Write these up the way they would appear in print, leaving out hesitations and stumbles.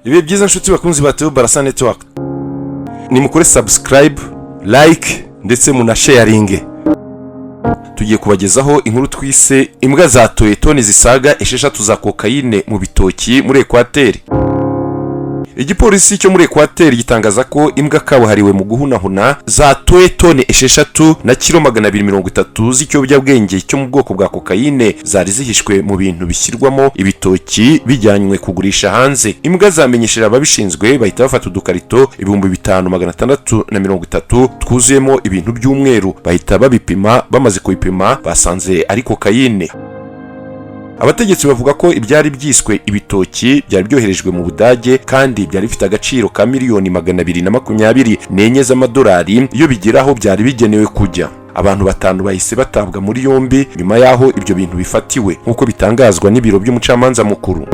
Ibihe byiza, nshuti bakunzi ba Theo Barasa Network. Nimukore subscribe, like ndetse munasharinge. Tugiye kubagezaho inkuru twise "Imbwa zatoye toni zisaga 6 za kokayine mu bitoki muri Ekwateri". Igipolisi cyo muri Ekwateri gitangaza ko imbwa kabuhariwe mu guhunahuna zatoye toni 6 na kilo 230 z'ikiyobyabwenge cyo mu bwoko bwa kokayine, zari zihishwe mu bintu bishyirwamo ibitoki bijyanywe kugurisha hanze. Imbwa zamenyesheje ababishinzwe, bahita bafata udukarito 5630 twuzuyemo ibintu by'umweru, bahita babipima. Bamaze kubipima basanze ari kokayine. Abategetsi bavuga ko ibyari byiswe ibitoki byari byoherejwe mu Budage, kandi byari bifite agaciro ka miliyoni 224 z'amadolari iyo bigera aho byari bigenewe kujya. Abantu batanu bahise batabwa muri yombi nyuma y'aho ibyo bintu bifatiwe, nk'uko bitangazwa n'ibiro by'umucamanza mukuru.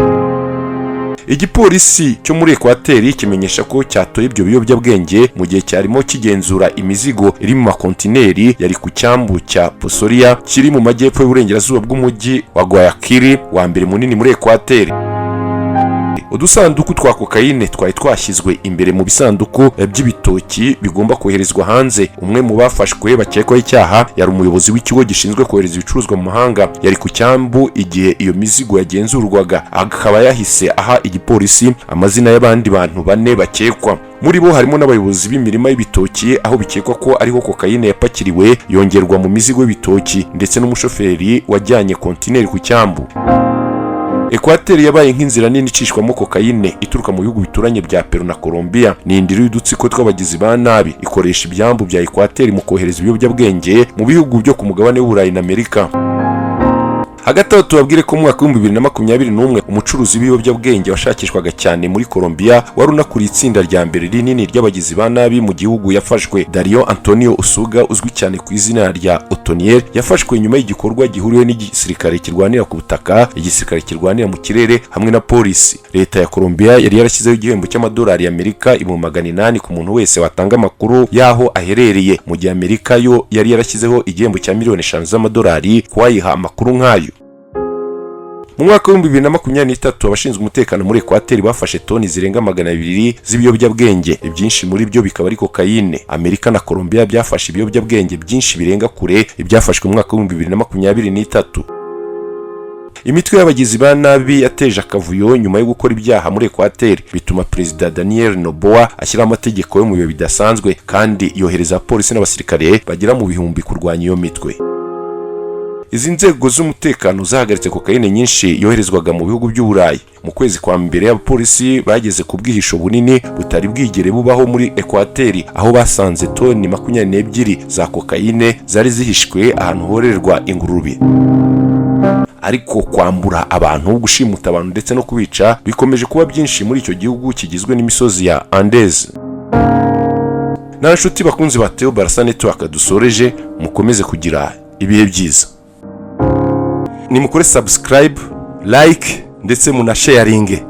Igipolisi cyo muri Ekwateri kimenyesha ko cyatoye ibyo biyobyabwenge mu gihe cyarimo kigenzura imizigo iri mu makontineri yari ku cyambu cya Posoria, kiri mu majyepfo y'uburengerazuba bw'umujyi wa Guayaquil, wa mbere munini muri Ekwateri. Udusanduku twa kokayine twari twashyizwe imbere mu bisanduku by'ibitoki bigomba koherezwa hanze. Umwe mu bafashwe bakekwaho icyaha yari umuyobozi w'ikigo gishinzwe kohereza ibicuruzwa mu mahanga. Yari ku cyambu igihe iyo mizigo yagenzurwaga, akaba yahise aha igipolisi amazina y'abandi bantu bane bakekwa. Muri bo harimo n'abayobozi b'imirima y'ibitoki aho bikekwa ko ariho kokayine yapakiriwe yongerwa mu mizigo y'ibitoki, ndetse n'umushoferi wajyanye kontineri ku cyambu. Ekwateri yabaye nk'inzira nini icishwamo kokayine ituruka mu bihugu bituranye bya Peru na Colombia. Ni indiri y'udutsiko tw'abagizi ba nabi, ikoresha ibyambu bya Ekwateri mu kohereza ibiyobyabwenge mu bihugu byo ku mugabane w'Uburayi na Amerika. Hagati aho tubabwire ko mu mwaka w'2021 umucuruzi w'ibiyobyabwenge washakishwaga cyane muri Colombia, wari unakuriye itsinda rya mbere rinini ry'abagizi ba nabi mu gihugu, yafashwe. Dario Antonio Usuga, uzwi cyane ku izina rya Otoniel, yafashwe nyuma y'igikorwa gihuriweho n'igisirikare kirwanira ku butaka, igisirikare kirwanira mu kirere hamwe na polisi. Leta ya Colombia yari yarashyizeho igihembo cy'amadolari y'Amerika 800,000 ku muntu wese watanga amakuru y'aho aherereye, mu gihe Amerika yo yari yarashyizeho igihembo cya miliyoni 5 z'amadolari kuwayiha amakuru nk'ayo. Mu mwaka w'2023 abashinzwe umutekano muri Ekwateri bafashe toni zirenga 200 z'ibiyobyabwenge, ibyinshi muri byo bikaba ari kokayine. Amerika na Colombia byafashe ibiyobyabwenge byinshi birenga kure ibyafashwe mu mwaka w'2023. Imitwe y'abagizi ba nabi yateje akavuyo nyuma yo gukora ibyaha muri Ekwateri, bituma Perezida Daniel Noboa ashyiraho amategeko yo mu bihe bidasanzwe, kandi yohereza polisi n'abasirikare bagera mu bihumbi kurwanya iyo mitwe. Izi nzego z'umutekano zahagaritse kokayine nyinshi yoherezwaga mu bihugu by'Uburayi. Mu kwezi kwa mbere abapolisi bageze ku bwihisho bunini butari bwigere bubaho muri Ekwateri, aho basanze toni 22 za kokayine zari zihishwe ahantu hororerwa ingurube. Ariko kwambura abantu, gushimuta abantu ndetse no kubica bikomeje kuba byinshi muri icyo gihugu kigizwe n'imisozi ya Andes. Nta nshuti bakunzi ba Theo Barasa Network dusoreje, mukomeze kugira ibihe byiza. Nimukore subscribe, like ndetse munasharinge.